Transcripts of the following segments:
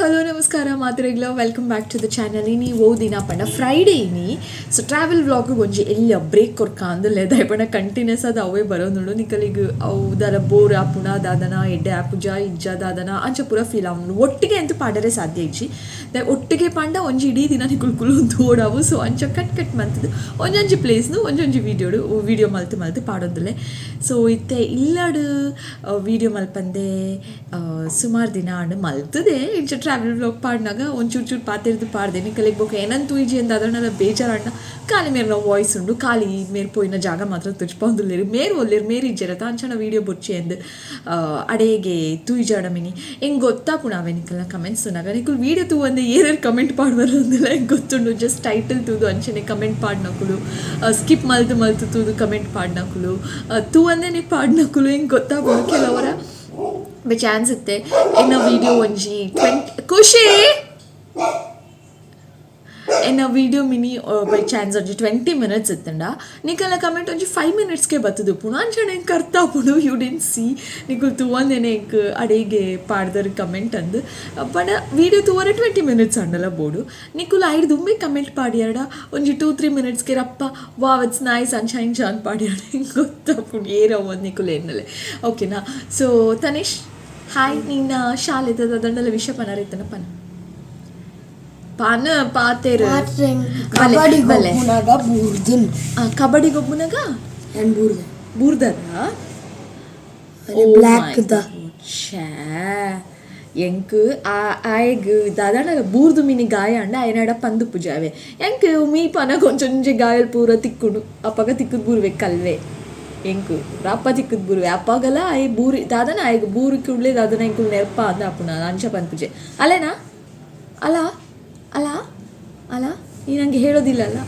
Hello, ನಮಸ್ಕಾರ ಮಾತೆರೆಗ್ಲ. Welcome back to the channel. ಇನಿ ಓ ದಿನ ಪಂಡ ಫ್ರೈಡೇ ಇನಿ. ಸೊ ಟ್ರಾವೆಲ್ ವ್ಲಾಗ್ ಒಂಜಿ ಎಲ್ಯ ಬ್ರೇಕ್ ಕೊರ್ಕ ಅಂದ್ ದಾಯೆ ಪಂಡ ಕಂಟಿನ್ಯೂಸ್ ಆದ್ ಅವೇ ಬರೋದುಂಡು. ನಿಕಲಿಗ್ ಅವು ದಾಲ ಬೋರ್ ಆಪುಂಡ ದಾದನ, ಎಡ್ಡೆ ಆಪುಜ ಇಜ್ಜ ದಾದನ ಅಂಚ ಪೂರ ಫೀಲ್ ಆಪುಂಡು. ಒಟ್ಟಿಗೆ ಅಂತೂ ಪಾಡರೆ ಸಾಧ್ಯ ಇಜ್ಜಿ. ಒಟ್ಟಿಗೆ ಪಂಡ ಒಂಜಿ ಇಡೀ ದಿನ ನಿಕುಲು ಕುಲ್ಲೊಂದು ತೂವೊಡಾವು. ಸೊ ಅಂಚ ಕಟ್ ಕಟ್ ಮಲ್ತುದು ಒಂಜೊಂಜಿ ಪ್ಲೇಸ್ನು ಒಂಜೊಂಜಿ ವೀಡಿಯೋಡು ವೀಡಿಯೋ ಮಲ್ತ್ ಮಲ್ತ್ ಪಾಡೊಂದುಲ್ಲೆ. ಸೊ ಇತ್ತೆ ಇಲ್ಲಡ್ ವೀಡಿಯೋ ಮಲ್ಪಂದೆ ಸುಮಾರು ದಿನ ಆಂಡ್. ಮಲ್ತುದೆ ಇಂಚ ಟ್ರಾವೆಲ್ ವ್ಲಾಗ್ ಪಾಡ್ನಗ ಒಂಚೂರು ಚೂರು ಪಾತೆರ್ದ್ ಪಾಡ್ದೆ. ನಿಕಲೆಗ್ ಬೊಕ ಎನನ್ ತೂಯಿಜಿ ಅಂದ್ ದಾದನಲ ಬೇಜಾರಾಂಡ ಖಾಲಿ ಮೇರ್ನ ವಾಯ್ಸ್ ಉಂಡು, ಖಾಲಿ ಮೇರ್ ಪೋಯಿನ ಜಾಗ ಮಾತ್ರ ತುಚ್ಪಾವೊಂದುಲ್ಲೆರ್. ಮೇರ್ ಒಲ್ಲೆರ್, ಮೇರ್ ಇಜ್ಜೆರತ, ಅಂಚನ ವೀಡಿಯೋ ಬೊರ್ಚಿ ಅಂದ್ ಅಡೇಗೆ ತೂಯಿಜಾಡ ಮಿನಿ ಎಂಕ್ ಗೊತ್ತಾಪುಂಡು ಅವೆ ನಿಕಲ್ನ ಕಮೆಂಟ್ಸ್ ತೂನಗ. ನಿಕುಲು ವೀಡಿಯೋ ತೂವಂದೆ ಏರೇರ್ ಕಮೆಂಟ್ ಪಾಡ್ವರ್ ಅಂದಲ ಎಂಕ್ ಗೊತ್ತುಂಡು. ಜಸ್ಟ್ ಟೈಟಲ್ ತೂದು ಅಂಚನೆ ಕಮೆಂಟ್ ಪಾಡ್ನಕುಲು, ಸ್ಕಿಪ್ ಮಲ್ತ್ ಮಲ್ತ್ ತೂದು ಕಮೆಂಟ್ ಪಾಡ್ನಕುಲು, ತೂವಂದೆನೆ ಪಾಡ್ನಕುಲು ಎಂಕ್ ಗೊತ್ತಾಪುಂಡು. ಕೆಲವರ ಬೈ ಚಾನ್ಸ್ ಇತ್ತೆ ಎನ್ನ ವಿಡಿಯೋ ಒಂಜಿ 20 ಖುಷಿ ಎನ್ನ ವಿಡಿಯೋ ಮಿನಿ ಬೈ ಚಾನ್ಸ್ ಒಂಜಿ 20 ಮಿನಿಟ್ಸ್ ಇತ್ತಂಡ ನಿಕಲ್ನ ಕಮೆಂಟ್ ಒಂಜಿ 5 ಮಿನಿಟ್ಸ್ಗೆ ಬತ್ತುದುಪ್ಪುಂಡು. ಅಂಚನೆ ಎಂಕ್ ಅರ್ಥ ಆಪುಂಡು you didn't C, ನಿಕುಲು ತೂವಂದೆನೆ ಎಂಕ್ ಅಡೇಗೆ ಪಾಡ್ದರ್ ಕಮೆಂಟ್ ಅಂದ್. ಪಂಡ ವಿಡಿಯೋ ತೂವರೆ 20 ಮಿನಿಟ್ಸ್ ಆಂಡಲ ಬೋಡು. ನಿಕುಲು ಐಡ್ ದುಂಬೆ ಕಮೆಂಟ್ ಪಾಡ್ಯರ್ಡ ಒಂಜಿ 2-3 ಮಿನಿಟ್ಸ್ಗೆ ರಪ್ಪ ವಾವ್ it's nice ಅಂಚ ಇಂಚ ಅಂದ್ ಪಾಡ್ಯರ್ಡ ಎಂಕ್ ಗೊತ್ತಾಪುಂಡು ಏರವು ನಿಕುಲು ಎನ್ನಲೆ, ಓಕೆನಾ? ಸೊ ತನಿಷ್, ಹಾಯ್. ನಿನ್ನ ಶಾಲೆದ ದಂಡಲ ವಿಷಯ ಪನರ ಇತ್ತನ ಪನ ಪಾನ ಪಾತೇರು. ಕಬಡ್ಡಿ ಬಲೆ. ಗೊಬ್ಬುನಾಗ ಬೂರ್ದನ್. ಕಬಡ್ಡಿ ಗೊಬ್ಬುನಾಗ? ಏನ್ ಬೂರ್ದ. ಬೂರ್ದನ? Black the. ಛೇ, ಎಂಕ್ ಆ ಆಯಗ್ ದಾದಾಂಡಲ ಬೂರ್ದು ಮಿನಿ ಗಾಯ ಅಂಡ ಆಯನಡ ಪಂದು ಪೂಜಾವೆ. ಎಂಕ್ ಮೀ ಪನಗ ಒಂಜೊಂಜಿ ಗಾಯಲ್ ಪೂರ ತಿಕ್ಕುಂಡು. ಅಪಗ ತಿಕ್ಕುದು ಬೂರ್ವೆ ಕಲ್ವೆ. ಎಂಕ್ ರಪ್ಪ ತಿಕ್ಕುದು ಬೂರ್ವೆ. ಅಪಗಲ ಆಯ್ ಬೂರಿ ದಾದನ ಆಯಗ್ ಬೂರಿ ಕೂಡ್ಲೆ ದಾದನ ಎಂಕುಲು ನೆರ್ಪ ಅಂದ ಆಪುನ ಅಂಚ ಪನ್ಪುಜೆ ಅಲ್ಲೇನಾ? ಅಲ್ಲ ಅಲ್ಲ ಅಲ್ಲ, ನೀನು ಹಂಗೆ ಹೇಳೋದಿಲ್ಲಲ್ಲ.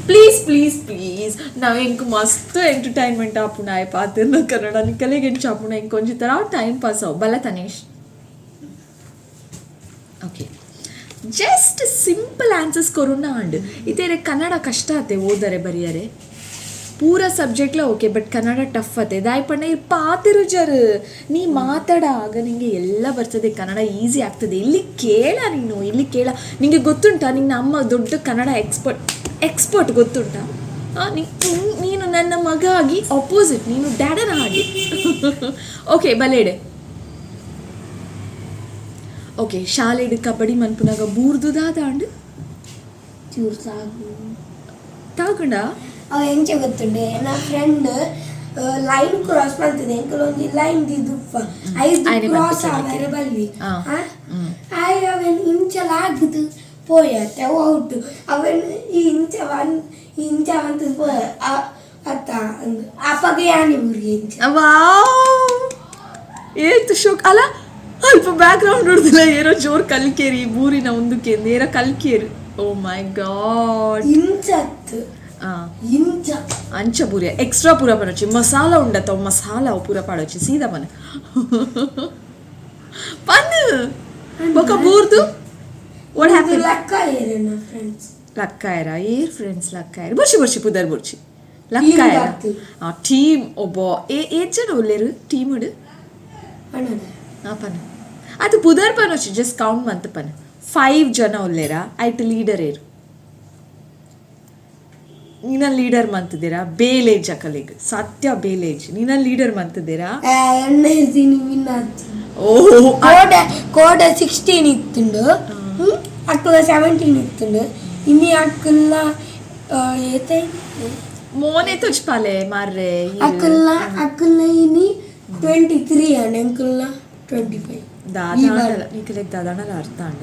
ಪ್ಲೀಸ್ ಪ್ಲೀಸ್ ಪ್ಲೀಸ್, ನಾವು ಎಂಕ್ ಮಸ್ತ್ ಎಂಟರ್ಟೈನ್ಮೆಂಟ್ ಆಪುಂಡು ಆಯ್ ಪಾತೆರ್ನ ಕನ್ನಡ. ನಿಕಲೆಗ್ ಎಂಚ ಆಪುಂಡು? ಎಂಕ್ ಒಂಜಿ ಥರ ಟೈಮ್ ಪಾಸ್ ಅವು ಬಲ. ತನೇಶ್, ಓಕೆ, ಜಸ್ಟ್ ಸಿಂಪಲ್ ಆನ್ಸರ್ಸ್ ಕೊರುನ ಅಂಡ್ ಇತೇರೆ ಕನ್ನಡ ಕಷ್ಟ ಆತೆ ಓದರೆ ಬರಿಯರೆ. ಪೂರ ಸಬ್ಜೆಕ್ಟ್ಲ ಓಕೆ, ಬಟ್ ಕನ್ನಡ ಟಫ್ ಆತೆ. ದಾಯ್ ಪಂಡ ಇರ್ ಪಾತೆರುಜರ್. ನೀ ಮಾತಾಡ, ಆಗ ನಿಂಗೆ ಎಲ್ಲ ಬರ್ತದೆ, ಕನ್ನಡ ಈಸಿ ಆಗ್ತದೆ. ಇಲ್ಲಿ ಕೇಳ ನೀನು, ಇಲ್ಲಿ ಕೇಳ. ನಿಂಗೆ ಗೊತ್ತುಂಟಾ, ನಿನ್ನ ಅಮ್ಮ ದೊಡ್ಡ ಕನ್ನಡ ಎಕ್ಸ್ಪರ್ಟ್ ಎಕ್ಸ್ಪರ್ಟ್, ಗೊತ್ತುಂಟಾ? ನೀನು ನನ್ನ ಮಗ ಆಗಿ ಅಪೋಸಿಟ್, ನೀನು ಡ್ಯಾಡನ ಹಾಗೆ. ಓಕೆ, ಬಲೇಡೆ. ಓಕೆ, ಶಾಲೆಡ್ ಕಬಡ್ಡಿ ಮನ್ಪುನಾಗ ಬೂರ್ದು ದಾದಾಂಡ್? ಚೂರು ಸಾಕು. ತಾಗಂಡ? ಅವ ಎಂಚ ಗೊತ್ತುಂಡೆ, ನನ್ನ ಫ್ರೆಂಡ್ ಲೈನ್ ಕ್ರಾಸ್ ಮಾಡ್ತದೆ. ಎಂಕಲ್ ಒಂಜಿ ಲೈನ್ ದಿದುಪ್ಪ ಐದು ಆಯ್ನೆ ಕ್ರಾಸ್ ಬರ್ಪಿಗೆ. ಆವರೆ ಬಲ್ಲಿ. ಆ. ಆಯ್ ಅವನ್ ಇಂಚಲ ಆಗದು ಪೋಯತ್ತೆ, ಅವು ಔಟ್. ಅವನ್ ಈ ಇಂಚ ಒನ್ ಇಂಚ ಅಂತ ಪೋಯ ಅತ್ತ ಅಪ್ಪಗೆ ಯಾನಿ ಊರಿಗೆ ಇಂಚ. ವಾವ್, ಏತ್ ಶೋಕ್ ಅಲ್ಲ. ಅಲ್ಪ ಬ್ಯಾಕ್ ಗ್ರೌಂಡ್ ನೋಡಿದಿಲ್ಲ, ಏನೋ ಜೋರ್ ಕಲ್ಕೇರಿ ಬೂರಿನ ಒಂದಕ್ಕೆ ನೇರ ಕಲ್ಕೇರಿ. ಓ ಮೈ ಗಾಡ್. ಇಂಚತ್ತು ಇಂಚ. ಅಂಚ ಪೂರ ಎಕ್ಸ್ಟ್ರಾ ಪೂರ ಪಡೋಚಿ. ಮಸಾಲ ಉಂಡತ್ತ, ಅವು ಮಸಾಲ ಅವು ಪೂರ ಪಾಡೋಚಿ. ಸೀದಾ ಪನ ಪನ್ ಬೊಕ ಬೂರ್ದು what happen? ಲಕ್ಕ ಏರನ ಫ್ರೆಂಡ್ಸ್. ಲಕ್ಕಾಯರ? ಏರ್ ಫ್ರೆಂಡ್ಸ್ ಲಕ್ಕಾಯರ? ಬೊರ್ಚಿ ಬೊರ್ಚಿ, ಪುದರ್ ಬೊರ್ಚಿ. ಲಕ್ಕಾಯರ? ಬರ್ತದೆ. ಆ ಟೀಮ್ ಒಬ್ಬ ಏ ಏತ್ ಜನ ಉಲ್ಲೇರು ಟೀಮ್? ಅಣ್ಣದ. ಆ ಪನ ಅದು ಪುದರ್ ಪನೊಚ್ಚಿ, ಜಸ್ಟ್ ಕೌಂಟ್ ಮಂತ್ ಪನ. 5 ಜನ ಉಲ್ಲೇರ? ಐಟ್ ಲೀಡರ್ ಏರು? ನೀನ ಲೀಡರ್ ಮಂತದಿರಾ? ಬೇಲೇಜ್ ಅಕಲಿಗ್ ಸತ್ಯ ಬೇಲೇಜ್. ನೀನ ಲೀಡರ್ ಮಂತದಿರಾ? ಎಣ್ಣೆ ಇರ್ತೀನಿ ವಿನ್ ಆತು. ಓ. ಕೋಡೆ ಕೋಡೆ 16 ಇತ್ತುಂಡು, ಅಕ್ಕಲ 17 ಇತ್ತುಂಡು, ಇನಿ ಅಕ್ಕಲ್ಲ ಏತ? ಮೋನೆ ತುಚ್ಪಾಲೆ ಮಾರ್ರೆ. ಅಕ್ಕಲ್ನ ಅಕ್ಕಲ್ನ ಇನಿ 23 ಅಂಡ್ ಎಂಕಲ್ನ 25. ದಾದಾಣಲ ನಿಖಲೆಗ್ ದಾದಾಣಲ ಅರ್ಥ ಅಂಡ.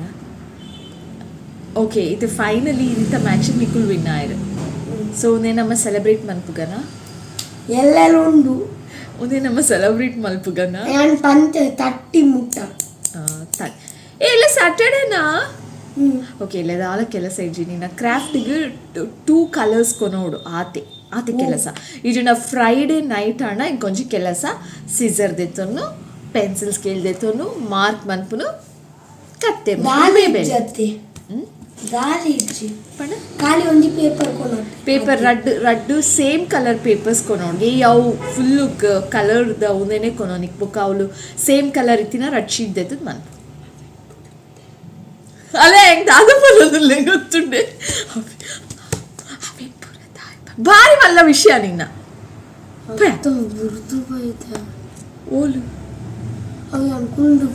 ಓಕೆ, ಇದು ಫೈನಲಿ ಇಂಥ ಮ್ಯಾಚ್ ನಿಕುಲ್ ವಿನ್ ಆಯ್ರು. ಸೊ ಉಂದೆ ನಮ್ಮ ಸೆಲೆಬ್ರೇಟ್ ಮನ್ಪುಗನ? ಎಲ್ಲೆಲ್ಲ ಉಂಡು. ಉಂದೆ ನಮ್ಮ ಸೆಲೆಬ್ರೇಟ್ ಮಲ್ಪುಗನ? ನಾನು ಪಂಚ 30 ಮುಟ್ಟ. ಏ ಇಲ್ಲ, ಸ್ಯಾಟರ್ಡೇನಾ? ಹ್ಮ್. ಓಕೆ, ಇಲ್ಲ ದಾಲ ಕೆಲಸ ಇಜ್ಜಿ. ನಿನ್ನ ಕ್ರಾಫ್ಟಿಗೆ ಟೂ ಕಲರ್ಸ್ ಕೊನೋಡು ಆತೆ ಆತೆ ಕೆಲಸ. ಈಜಿನ ಫ್ರೈಡೇ ನೈಟ್ ಆಂಡ ಇಂಕೊಂಜಿ ಕೆಲಸ, ಸಿಸರ್ ದೆತ್ತೊನ್ನು, ಪೆನ್ಸಿಲ್ ಸ್ಕೇಲ್ ದೆತ್ತೊನ್ನು, ಮಾರ್ಕ್ ಮನ್ಪುನು ಕತ್ತೆ. ದಾಲಿ ಬೇಲೆ. ಇಜ್ಜತ್ತೆ, ದಾಲಿ ಇಜ್ಜಿ. ಪಂಡ? ಖಾಲಿ ಒಂಜಿ ಪೇಪರ್ ಕೊನೋಡು. ಪೇಪರ್ ರಡ್ಡ್ ರಡ್ಡ್ ಸೇಮ್ ಕಲರ್ ಪೇಪರ್ಸ್ ಕೊನೋಡ್ಗೆ. ಅವು ಫುಲ್ ಕಲರ್ದ ಉಂದೆನೆ ಕೊನೋನಿಕ್. ಬೊಕ್ಕ ಅವಳು ಸೇಮ್ ಕಲರ್ ಇತ್ತಿನ ರಡ್ ಶೀಟ್ ದೆತ್ತದ ಮನ್ಪು. ಅಲ್ಲೇ ಹೆಂಗ್ ದಾದ ಬರೋದಿಲ್ಲ ಗೊತ್ತುಂಡೆ. ಭಾರಿ ಮಲ್ಲ ವಿಷಯ ನಿನ್ನ. ಬುರ್ದು ಬೈತ. ಓಲು? ಅವು ಅನ್ಕೊಂಡು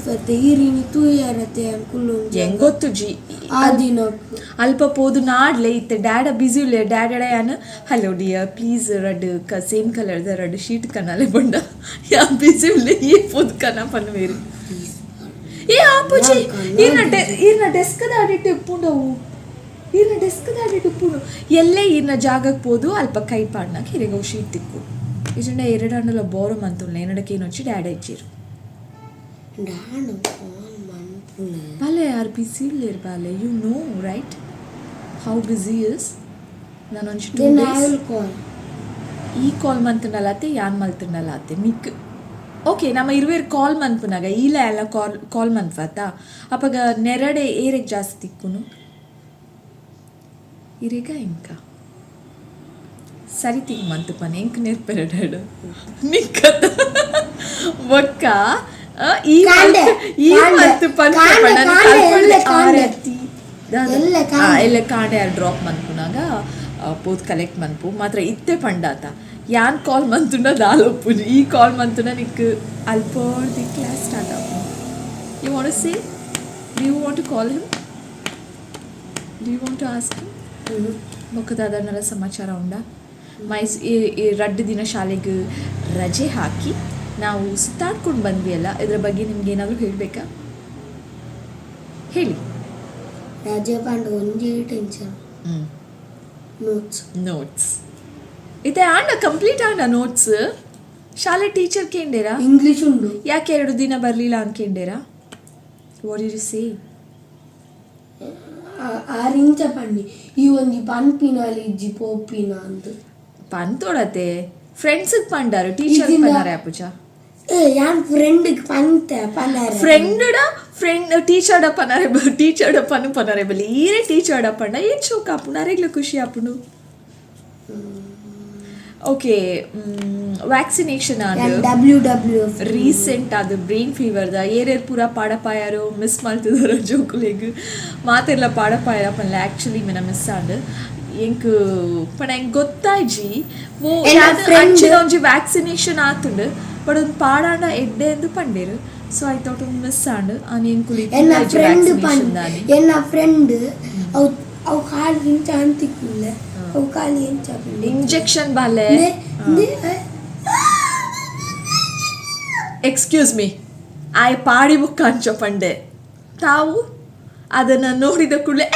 ಈರಿನಿ ತೂಯರತೆ ಅನ್ಕೊಂಡು. ಹೆಂಗ್ ಗೊತ್ತು ಜಿ. ಆ ದಿನಕ್ಕೆ ಅಲ್ಪ ಪೋದು ನಾಡ್ಲೆ ಇತ್ತೆ ಡ್ಯಾಡ ಬಿಸಿ ಉಲ್ಲೆ. ಡ್ಯಾಡಡ ಯಾನ್ ಹಲೋ ಡಿಯರ್, ಪ್ಲೀಸ್ ರಡ್ಡ್ ಕ ಸೇಮ್ ಕಲರ್ದ ರಡ್ಡ್ ಶೀಟ್ ಕನಾಲೆ ಬಂಡ, ಯಾ ಬಿಸಿ ಉಲ್ಲೆ, ಏ ಪೋದು ಕನ ಪನ್ನುವೇರು. ಏ ಆಪುಜಿ, ಈರ್ನ ಡೆಸ್ಕ್ ದಾಡಿಟ್ಟು ಇಪ್ಪುಂಡವು, ಈರ್ನ ಡೆಸ್ಕ್ ದಾಡಿಟ್ಟು ಇಪ್ಪುಂಡು. ಎಲ್ಲೇ ಈರ್ನ ಜಾಗಕ್ಕೆ ಪೋದು ಅಲ್ಪ ಕೈ ಪಾಡ್ನಾಗ ಹಿರೆಗೆ ಶೀಟ್ ತಿಕ್ಕು. ಇಜಂಡ ಎರಡು ಅಂಡಲ ಬೋರು ಮಂತುಲ್ಲ ಏನಡಕ್ಕೆ ಏನೊಚ್ಚಿ ಡ್ಯಾಡ ಇಚ್ಚಿರು. ಡ್ಯಾಡ್ ಫೋನ್ ಮನ್ಪುನೆ. ಬಾಲೆ ಆರ್ ಬಿಸಿ ಉಲ್ಲೇರ್ ಬಾಲೆ. You know right how busy is. ನಾನೊಂಜಿ two then I days will call. ಈ ಕಾಲ್ ಮಂತುಂಡಲಾತೆ, ಯಾನ್ ಮಲ್ತುಂಡಲಾತೆ ನಿಕ್. ಓಕೆ, ನಮ್ಮ ಇರುವೇರು ಕಾಲ್ ಮನ್ಪುನಾಗ ಈಲ ಎಲ್ಲ ಕಾಲ್ ಕಾಲ್ ಮನ್ಪಾತ. ಅಪಗ ನೆರಡೆ ಏರೆಗ್ ಜಾಸ್ತಿ ತಿಕ್ಕುನು, ಇರೆಗ ಇಂಕ? ಸರಿ ತಿಂಗ್ ಮಂತು ಪನ್ ಎಂಕ್ ನೆರ್ಪೆರಡು ನಿಕ್ಕದ ಬೊಕ್ಕ ಈ ಕಾಂಡೆ, ಈ ಕಾಂಡೆ, ಮಂತ್ ಪನ್ಪೆ. ಕಾಂಡೆ, ಪಂಡ ಕಾಂಡೆ, ಎಲ್ಲೆ ಕಾಂಡೆ. ಆರತಿ. ಎಲ್ಲೆ ಕಾಂಡೆ. ಎಲ್ಲ ಕಾಂಡೆ ಯಾರು ಡ್ರಾಪ್ ಮನ್ಪುನಾಗ ಪೋತ್ ಕಲೆಕ್ಟ್ ಮನ್ಪು ಮಾತ್ರ. ಇತ್ತೆ ಪಂಡಾತ, ಯಾನ್ ಕಾಲ್ ಮಂತುಂಡ ದಾಲೊಪ್ಪುಜಿ. ಈ ಕಾಲ್ ಮಂತುಂಡ ನಿಕ್ ಅಲ್ಪೋರ್ದಿ ಕ್ಲಾಸ್ ಸ್ಟಾರ್ಟ್ ಆಪುಂಡು. You want say, do you want to call him? Do you want to ask him? ಬೊಕ್ಕ ದಾದನಲ ಸಮಾಚಾರ ಉಂಡ? ಮೈಸ್ ಈ ರಡ್ಡು ದಿನ ಶಾಲೆಗೆ ರಜೆ ಹಾಕಿ ನಾವು ಸುತ್ತಾಡ್ಕೊಂಡು ಬಂದ್ವಿ ಅಲ್ಲ, ಇದರ ಬಗ್ಗೆ ನಿಮ್ಗೆ ಏನಾದರೂ ಹೇಳಬೇಕಾ? ಹೇಳಿ. ರಜೆ ಪಂಡ ಒಂಜೇ ಟೆನ್ಷನ್. ಹ್ಞೂ. ನೋಟ್ಸ್. ನೋಟ್ಸ್ ಇತ್ತೆ ಆಂಡ ಕಂಪ್ಲೀಟ್ ಆಂಡ ನೋಟ್ಸ್? ಶಾಲೆ ಟೀಚರ್ ಕೇಂಡೇರಾ? ಇಂಗ್ಲಿಷ್ ಉಂಡು. ಯಾಕೆ 2 ದಿನ ಬರಲಿಲ್ಲ ಅನ್ಕೇಂಡೇರಾ? What you say? ಆರು ಇಂಚ ಪಂಡಿ, ಈ ಒಂಜಿ ಪನ್ಪಿನ ಇಜ್ಜಿ ಪೋಪಿನ ಅಂತ. ಪಂತೋಡತೆ ಫ್ರೆಂಡ್ಸ್ ಪಂಡಾರು, ಟೀಚರ್ ಪನ್ನಾರೆ ಅಪುಜ. ಏ, ಯಾನ್ ಫ್ರೆಂಡ್ ಪಂತೆ ಪನ್ನಾರೆ. ಫ್ರೆಂಡ್ ಫ್ರೆಂಡ್ ಟೀಚರ್ ಪನಾರೆ, ಟೀಚರ್ ಪನ್ನು ಪನಾರೆ ಬಲ್ಲಿ. ಈರೇ ಟೀಚರ್ ಪಂಡ ಏನ್ ಶೋಕ್ ಆಪುಂಡು, ಅರೆಗ್ಲ ಖುಷಿ ಆಪುಂಡು. ಓಕೆ, ವ್ಯಾಕ್ಸಿನೇಷನ್ ಆದ ಡಬ್ಲ್ಯೂ ಡಬ್ಲ್ಯೂ ಎಫ್. ರೀಸೆಂಟ್ ಅದು ಬ್ರೈನ್ ಫೀವರ್ದ ಏರೇರ್ ಪೂರ ಪಾಡಪಾಯಾರು ಮಿಸ್ ಮಾಡ್ತಿದಾರ ಜೋಕುಲೆಗ್ ಮಾತೆರ್ಲ ಪಾಡಪಾಯರ ಪನ್ಲೆ. ಆ್ಯಕ್ಚುಲಿ ಮಿನ ಮಿಸ್ ಆಂಡ್ ಎಂಕ್ ಪಂಡ ಎಂಕ್ ಗೊತ್ತಾಯ್ಜಿ ಓ ಎನ್ನ friend- ಅಂಚಿನ ಒಂಜಿ ವ್ಯಾಕ್ಸಿನೇಷನ್ ಆತುಂಡು, ಬಟ್ ಒಂದು ಪಾಡಾಂಡ ಎಡ್ಡೆ ಎಂದು ಪಂಡೇರು. ಸೊ I thought ಒಂದು ಮಿಸ್ ಆಂಡ್ ಆನ್ ಎಂಕುಲು ಎನ್ನ ಫ್ರೆಂಡ್ ಪನ್ ವ್ಯಾಕ್ಸಿನೇಷನ್ ದಾನೆ. ಎನ್ನ ಫ್ರೆಂಡ್ ಅವು ಅವು ಕಾಲು ಇಂಚ ಅಂತಿಕ್ಕಿಲ್ಲ, ಅವು ಕಾಲು ಇಂಚ ಪಂಡಿ. ಇಂಜೆಕ್ಷನ್ ಬಾಲೆ. ಎಕ್ಸ್ಕ್ಯೂಸ್ ಮೀ, ಆಯ್ ಪಾಡಿ ಬುಕ್ಕ ಅಂಚ ಪಂಡೆ. ತಾವು ಅದನ್ನ ನೋಡಿದ ಕೂಡಲೇ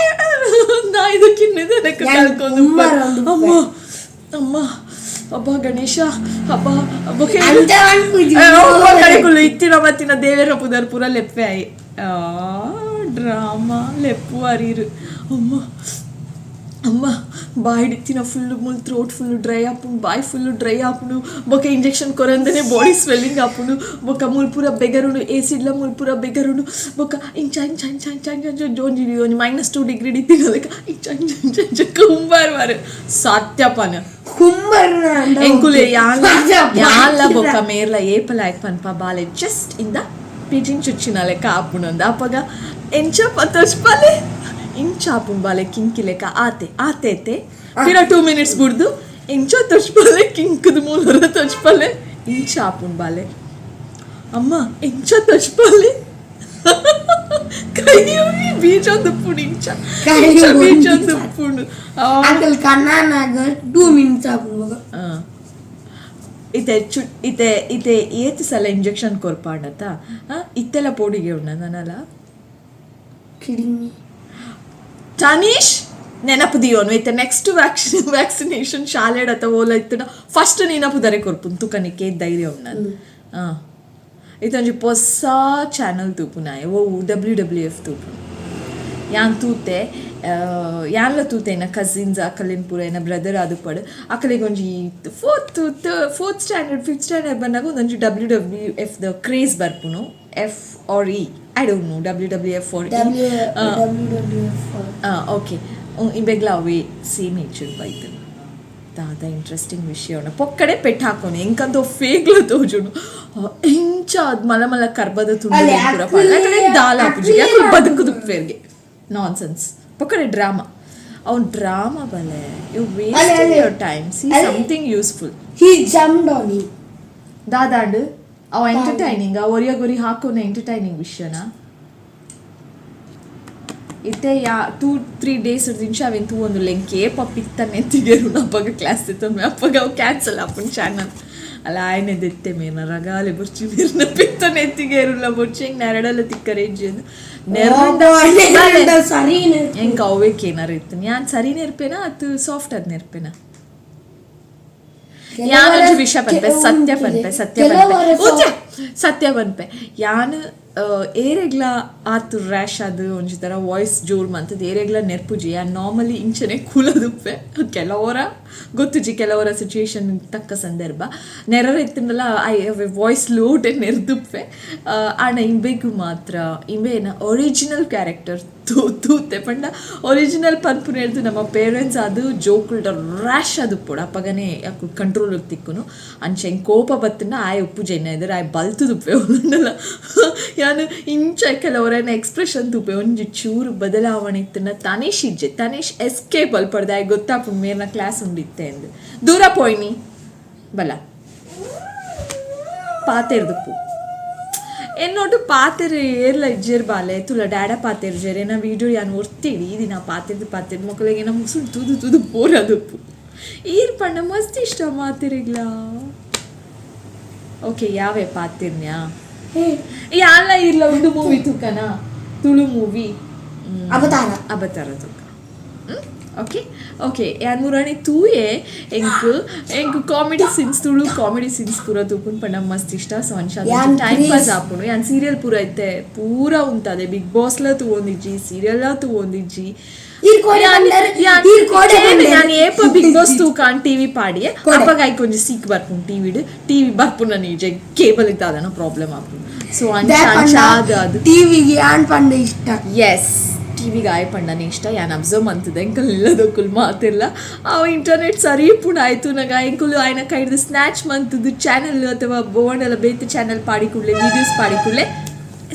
ನಾ ಇದು ಕಿನ್ನಿದನಕ್ಕೆ ಯಾನ್ ಕಲ್ಕೊಂಡು ಕುಂಬಾರ ಒಂದು ಅಮ್ಮ ಅಮ್ಮ ಅಬ್ಬ ಗಣೇಶ ಹಬ್ಬ ಹಬ್ಬ. ಅಂತ ಅನ್ಪುಜಿ. ಕಡೆಕುಲು ಇತ್ತಿನ ಮತ್ತಿನ ದೇವೇರ ಪುದರ್ ಪೂರ ಲೆಪ್ಪೆ ಆಯಿ ಡ್ರಾಮಾ ಲೆಪ್ಪು ಅರೀರು. ಅಮ್ಮ ಅಮ್ಮ ಬಾಯಿಡಿತ್ತಿನ ಫುಲ್ ಮುಲ್ ಥ್ರೋಟ್ ಫುಲ್ ಡ್ರೈ ಆಪುಂಡು, ಬಾಯ್ ಫುಲ್ ಡ್ರೈ ಆಪುಂಡು. ಬೊಕ ಇಂಜೆಕ್ಷನ್ ಕೊರಂದನೆ ಬಾಡಿ ಸ್ವೆಲ್ಲಿಂಗ್ ಆಪುಂಡು. ಬೊಕ ಮುಲ್ಪುರ ಬೆಗರುಂಡು, ಏಸಿಡ್ಲ ಮುಲ್ಪುರ ಬೆಗರುಂಡು. ಬೊಕ ಇಂಚ ಇಂಚ ಇಂಚ ಇಂಚ ಇಂಚ ಇಂಚ ಜೋಂಜಿ ಒಂಜಿ -2 ಡಿಗ್ರಿ ಇತ್ತಿನ ಇಂಚ ಇಂಚ ಇಂಚ ಇಂಚ ಕುಂಬಾರ್ ವಾರು ಸತ್ಯಪನ. ಕುಂಬಾರನ. ಎಂಕುಲೆ ಯಾನ್ಲ ಯಾನ್ಲ ಬೊಕ್ಕ ಮೇರ್ಲ ಏಪಲ ಆಯ್ತು ಪನ್ಪ ಬಾಲೆ, ಜಸ್ಟ್ ಇಂದ ಪಿಜಿನ್ ಚುಚ್ಚಿನ ಲೆಕ್ಕ ಆಪುಂಡು. ಅಪಗ ಎಂಚ ಪತ್ತೊಚ್ಪಲೆ ಇಂಚ ಆಪುಂಡು ಬಾಲೆ, ಕಿಂಕಿ ಲೆಕ್ಕ ಆತೆ ಆತೆ ಆತೆ. ಪಿರ 2 ಮಿನಿಟ್ಸ್ ಬುಡ್ದು ಎಂಚ ತೊಚ್ಪಲೆ, ಕಿಂಕದ ಮೂಲರ ತೊಚ್ಪಲೆ ಇಂಚ ಆಪುಂಡು ಬಾಲೆ. ಅಮ್ಮ ಎಂಚ ತೊಚ್ಪಲೆ, ಕೈ ಬೀಜ ದುಪ್ಪುಂಡು ಇಂಚ ಕೈ ಇಂಚ ಬೀಜ ಒಂಜಿ ದುಪ್ಪುಂಡು. ಅಂಕಲ್ ಕಣ್ಣಾನಾಗ 2 ಮಿನಿಟ್ಸ್ ಆಪುಂಡು. ಇತ್ತೆ ಚು ಇತ್ತೆ ಇತ್ತೆ ಏತ್ ಸಲ ಇಂಜೆಕ್ಷನ್ ಕೊರ್ಪಾಂಡತ ಇತ್ತೆಲ್ಲ ಪೋಡಿಗೆ ಉಂಡ ನನಲ. ಕಿಡಿಂಗ್. ತನೀಶ್ ನೆನಪು ದಿಯೋನು ಇತ್ತೆ ನೆಕ್ಸ್ಟ್ ವ್ಯಾಕ್ಸಿನೇಷನ್ ಶಾಲೆಡ್ ಅಥವಾ ಓಲ ಇತ್ತುಡ ಫಸ್ಟ್ ನೆನಪು ದರೆ ಕೊರ್ಪುನ್ ತುಕನಿಕೆ ಧೈರ್ಯ ಉಂಡ. ಹಾಂ, ಇದೊಂಜಿ ಪೊಸ ಚಾನಲ್ ತೂಪುನಾಯೆ ಓ ಡಬ್ಲ್ಯೂ ಡಬ್ಲ್ಯೂ ಎಫ್ ತೂಪುನು. ಯಾನ್ ತೂತೆ, ಯಾನ್ಲ ತೂತೆ. ಎನ್ನ ಕಸಿನ್ಸ್ ಅಕಲೆನ್ ಪೂರ ಎನ್ನ ಬ್ರದರ್ ಅದು ಪಡು ಅಕಲೆಗ್ ಒಂಜಿ ಫೋರ್ತ್ ಸ್ಟ್ಯಾಂಡರ್ಡ್ ಫಿಫ್ತ್ ಸ್ಟ್ಯಾಂಡರ್ಡ್ ಬಂದಾಗ ಒಂದೊಂಜಿ W W F the craze ಬರ್ಪುನು. F R E, I don't know, W W F R. W W W F. Okay, ಇಂಬೆಗ್ಲ ಅವೇ ಸೇಮ್ ಏಜ್ ಬೈತು. ದಾದ ಇಂಟ್ರೆಸ್ಟಿಂಗ್ ವಿಷಯ ಉಂಡು. ಪೊಕ್ಕಡೆ ಪೆಟ್ಟು ಹಾಕೋನು ಎಂಕಂತ ಫೇಗ್ಲ ತೋಜುನು. ಎಂಚ ಅದ್ ಮಲ ಮಲ ಕರ್ಬದ ತುಂಡು ಅಲ್ಲೇ ಪೂರ ಪಾಡ ದಾಲ ಆಪುಜಿ. ಯಾಕೆ ಬದುಕುದು ಫೇರ್ಗೆ. ನಾನ್ಸೆನ್ಸ್ ಪೊಕ್ಕಡೆ ಡ್ರಾಮಾ ಅವ್ನು ಡ್ರಾಮಾ ಬಲೆ. You waste your time, see something useful. He jumped on him. ದಾದಾಂಡ್ ಅವ ಎಂಟರ್ಟೈನಿಂಗ್ ಒರಿಯ ಗೊರಿ ಹಾಕೋನ ಎಂಟರ್ಟೈನಿಂಗ್ ವಿಷಯನ. ಇತ್ತೆ ಯಾ 2-3 ಡೇಸ್ ದಿಂಚ ಅವೆನ್ ತೂವೊಂದುಲ್ಲೆ. ಎಂಕ್ ಏಪ ಪಿತ್ತ ನೆತ್ತಿಗೇರುನ ಅಪಗ ಕ್ಲಾಸ್ ದೆತ್ತೊನ್ವೆ, ಅಪಗ ಅವು ಕ್ಯಾನ್ಸಲ್ ಆಪುಂಡು ಚಾನಲ್. ಅಲ್ಲ ಆಯನೆ ದೆತ್ತೆ ಮೇರ್ನ ರಗಾಲೆ ಬೊರ್ಚಿ, ಮೇರ್ನ ಪಿತ್ತ ನೆತ್ತಿಗೇರುಲ ಬೊರ್ಚಿ, ಎಂಕ್ ನೆರಡಲ ತಿಕ್ಕರೆ ಇಜ್ಜಿ ಅಂದ್. ನೆರಡ ಸರಿ. ಎಂಕ್ ಅವೇ ಕೇನರ ಇತ್ತು. ಯಾನ್ ಸರಿ ನೆರ್ಪೇನಾ ಅತ್ ಸಾಫ್ಟ್ ಅದ್ ನೆರ್ಪೇನಾ? ಯಾನೊಂಜಿ ವಿಷಯ ಪನ್ಪೆ, ಸತ್ಯ ಪನ್ಪೆ, ಸತ್ಯ ಪನ್ಪೆ, ಉಜ್ಜೆ, ಸತ್ಯ ಪನ್ಪೆ. ಯಾನ್ ಏರೆಗ್ಲ ಆತು ರ್ಯಾಶ್ ಅದು ಒಂಜಿ ಥರ ವಾಯ್ಸ್ ಜೋರ್ ಮಂತದ್ ಏರೆಗ್ಲ ನೆರ್ಪುಜಿ. ಯಾನ್ ನಾರ್ಮಲಿ ಇಂಚನೆ ಕುಲದುಪ್ಪೆ. ಕೆಲವರ ಗೊತ್ತುಜಿ, ಕೆಲವರ ಸಿಚುಯೇಷನ್ ತಕ್ಕ ಸಂದರ್ಭ ನೆರರ ಇತ್ತಂಡಲ I voice ಲೋಟೆ ನೆರ್ದುಪ್ಪೆ. ಆಂಡ ಇಂಬೆಗ್ ಮಾತ್ರ ಇಂಬೆನ ಒರಿಜಿನಲ್ ಕ್ಯಾರೆಕ್ಟರ್ ತೂ ತೂತೆ ಪಂಡ ಒರಿಜಿನಲ್ ಪನ್ಪುನೆರ್ದ್ ನಮ್ಮ ಪೇರೆಂಟ್ಸ್ ಅದು ಜೋಕುಲ್ಡ ರ್ಯಾಶ್ ಆದುಪ್ಪೊಡು, ಅಪಗನೇ ಅಕುಲು ಕಂಟ್ರೋಲ್ ತಿಕ್ಕುನು. ಅಂಚ ಎಂಕ್ ಕೋಪ ಬತ್ತುಂಡ ಆಯೆ ಉಪ್ಪುಜೆ ಎನ್ನ ಎದುರು, ಆಯೆ ಬಲ್ತುದುಪ್ಪೆ. ಓಲಂಡಲ ಯಾನ್ ಇಂಚ ಕೆಲವರನ ಎಕ್ಸ್ಪ್ರೆಷನ್ ತೂಪೆ, ಒಂಜಿ ಚೂರು ಬದಲಾವಣೆ ಇತ್ತುಂಡ ತನಿಷ್ ಇಜ್ಜೆ, ತನಿಷ್ ಎಸ್ಕೇಪ್ ಅಲ್ಪಡ್ದು. ಆಯೆ ಗೊತ್ತಾಪುಂಡು ಮೇರ್ನ ಕ್ಲಾಸ್ ಉಂಡಿತ್ತೆ ಅಂದ್. ದೂರ ಪೋಯಿನಿ ಬಲ ಪಾತೆರ್ದುಪ್ಪು ಎನ್ನೋಟು ಪಾತೆರ್ ಏರ್ಲ ಇಜ್ಜೆರ್ ಬಾಲೆ ತುಲ ಡ್ಯಾಡ ಪಾತೆರ್ಜೆರ್. ಎನ್ನ ವೀಡಿಯೋ ಯಾನ್ ಒರ್ತಿಡಿ ಈ ದಿನ ಪಾತೆರ್ದು ಪಾತೆರ್ದು ಮೊಕಲೆಗ್ ಎನ್ನ ಮುಸುಡು ತೂದು ತೂದು ಬೋರ್ ಆದುಪ್ಪು. ಈರ್ ಪಂಡ ಮಸ್ತ್ ಇಷ್ಟ ಮಾತೆರೆಗ್ಲಾ. ಓಕೆ, ಯಾವೆ ಪಾತೆರ್ನ್ಯಾ? ಯಾನ್ಲ ಇರ್ಲ ಒಂದು ಮೂವಿ ತೂಕನ, ತುಳು ಮೂವಿ. ಅವತಾರ. ಅವತಾರ ತೂಕ. ಓಕೆ ಓಕೆ, ಯಾನ್ ಮುರಾಣಿ ತೂಯೆ. ಎಂಕ್ ಎಂಕ್ comedy scenes, Tulu comedy scenes ಪೂರ ತೂಪುನ್ ಪಂಡ ಮಸ್ತ್ ಇಷ್ಟ. ಸೊ ಅಂಚ ಯಾನ್ ಟೈಮ್ ಪಾಸ್ ಕ್ರೇಜ್. ಆಪುಂಡು. ಯಾನ್ ಸೀರಿಯಲ್ ಪೂರ ಇತ್ತೆ ಪೂರ ಉಂತದೆ. Big ಬಾಸ್ಲ ತೂವೊಂದಿಜ್ಜಿ, serial ತೂವೊಂದಿಜ್ಜಿ. ಈರ್ ಕೋಡೆ ಬಂದರ್, ಈರ್ ಕೋಡೆ ಬಂದರ್. ಯಾನ್ ಏಪ ಬಿಗ್ ಬಾಸ್ ತೂಕಾನ್ ಟಿವಿ ಪಾಡಿಯೆ. ಕೋಡೆ. ಅಪಗ ಐಕ್ ಒಂಜಿ ಸೀಕ್ ಬರ್ಪುಂಡು ಟಿವಿಡ್. ಟಿವಿ ಬರ್ಪುಂಡ ನಿಜ ಕೇಬಲ್ ದಾದನ ಪ್ರಾಬ್ಲಮ್ ಆಪುಂಡು. ಸೊ ಅಂಚ ಅಂಚ ಅದು ಅದು ಟಿವಿಗೆ ಯಾನ್ ಪಂಡ ಇಷ್ಟ. ಎಸ್, ಟಿವಿಗೆ ಆಯ್ ಪಂಡನೆ ಇಷ್ಟ. ಯಾನ್ ಅಬ್ಸರ್ವ್ ಮಂತದೆ ಎಂಕಲ್ ಇಲ್ಲದಕ್ಕುಲ್ ಮಾತಿಲ್ಲ. ಅವು ಇಂಟರ್ನೆಟ್ ಸರಿ ಪುಣ ಆಯ್ತು ನಗ ಎಂಕುಲು ಆಯ್ನ ಕೈಡ್ದು ಸ್ನ್ಯಾಚ್ ಮಂತದ್ದು ಚಾನೆಲ್ ಅಥವಾ ಬೋಂಡೆಲ್ಲ ಬೇತೆ ಚಾನೆಲ್ ಪಾಡಿ ಕೂಡಲೇ, ವೀಡಿಯೋಸ್ ಪಾಡಿ ಕೂಡಲೇ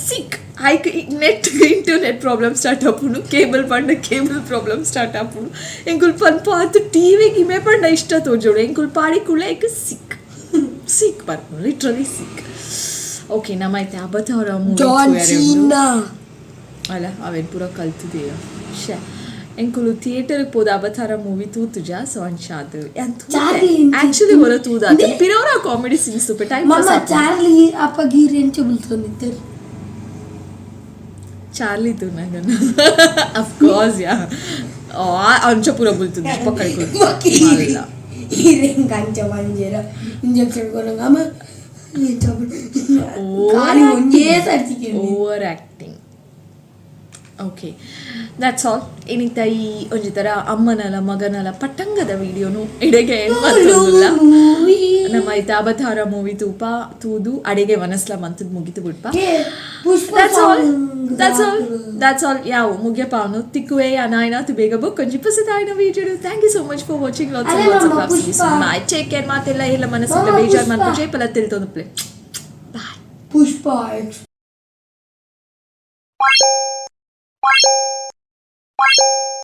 ಸಿಕ್ ಐಕ್ ನೆಟ್ ಇಂಟರ್ನೆಟ್ ಪ್ರಾಬ್ಲಮ್ ಸ್ಟಾರ್ಟ್ ಆಪುಂಡು. ಕೇಬಲ್ ಪಂಡ ಕೇಬಲ್ ಪ್ರಾಬ್ಲಮ್ ಸ್ಟಾರ್ಟ್ ಆಪುಂಡು. ಎಂಕುಲು ಪನ್ಪ ಆತು ಟಿವಿಗೆ ಇಮೆ ಪಂಡ ಇಷ್ಟ ತೋಜೋಡು. ಎಂಕುಲು ಪಾಡಿ ಕೂಡಲೇ ಐಕ್ ಸಿಕ್ ಸಿಕ್ ಬರ್ಪುಂಡು, ಲಿಟ್ರಲಿ ಸಿಕ್. ಓಕೆ, ನಮ್ಮ ಐತೆ ಅಬತಾರ ಮೂವಿ. ಜಾನ್ ಸೀನಾ. ಅಲ್ಲ, ಅವೇನು ಪೂರ ಕಲ್ತುದೆಯ. ಶೇ, ಎಂಕುಲು ಥಿಯೇಟರ್ಗೆ ಪೋದು ಅವತಾರ ಮೂವಿ ತೂತುಜ. ಸೊ ಅಂಚ ಅದು ಚಾರ್ಲಿ. ಆಕ್ಚುಲಿ ಹೊರ ತೂದಾತ ಪಿರೋರ ಕಾಮಿಡಿ ಸೀನ್ಸ್ ತೂಪೆ, ಟೈಮ್ ಮಮ್ಮ ಪಾಸ್. ಚಾರ್ಲಿ ಅಪ್ಪ ಗೀರ್ ಎಂಚ ಬುಲ್ತೊಂದಿತ್ತೆರ್? ಚಾರ್ಲಿ ತೂನಗನ ಅಫ್ ಕೋರ್ಸ್ ಯಾ, ಅಂಚ ಪೂರ ಬುಲ್ತುದು ಪಕ್ಕಡೆ. ಈರೆಂಗ್ ಅಂಚ ಪಂಜೆರ ಇಂಜೆಕ್ಷನ್ ಕೊರಂಗ ಅಮ್ಮ ಎಂಚ ಖಾಲಿ ಒಂಜೇ ಸರ್ತಿ. Over acting. Okay, that's all. ಏನಿತ್ತ ಈ ಒಂಜಿ ಥರ ಅಮ್ಮನಲ ಮಗನಲ ಪಟ್ಟಂಗದ ವಿಡಿಯೋನು ಇಡೆಗೆ ಏನ್ ಮತ್ತೊಂದುಲ್ಲ. ನಮ್ಮ ಐತ ಅವತಾರ ಮೂವಿ ತೂಪ, ತೂದು ಅಡಿಗೆ ವನಸ್ಲ ಮಂತದ್ ಮುಗಿತು ಬಿಡ್ಪ. ಪುಷ್ಪ. That's all, that's all, that's all. ಯಾವ ಮುಗಿಯ ಪಾವನು ತಿಕ್ಕುವೆ ಅನಾಯ್ನಾತು ಬೇಗ ಬುಕ್ ಕೊಂಚ ಪಸದಾಯಿನ video. Thank you so much for watching. Lots ಅಲ್ಲ ಲಾಟ್ಸ್ ಮಮ್ಮ, of Pushpa. Bye, take care. ಮಾತೆಲ್ಲ ಇಲ್ಲ ಮನಸ್ಸಿಂದ ಮಮ್ಮ, ಬೇಜಾರು ಪುಷ್ಪ. ಮಾಡ್ಕೊ ಪಲ ತಿಳ್ತೊಂದು ಪ್ಲೇ. ಬಾಯ್. ಪುಷ್ಪ. Bye.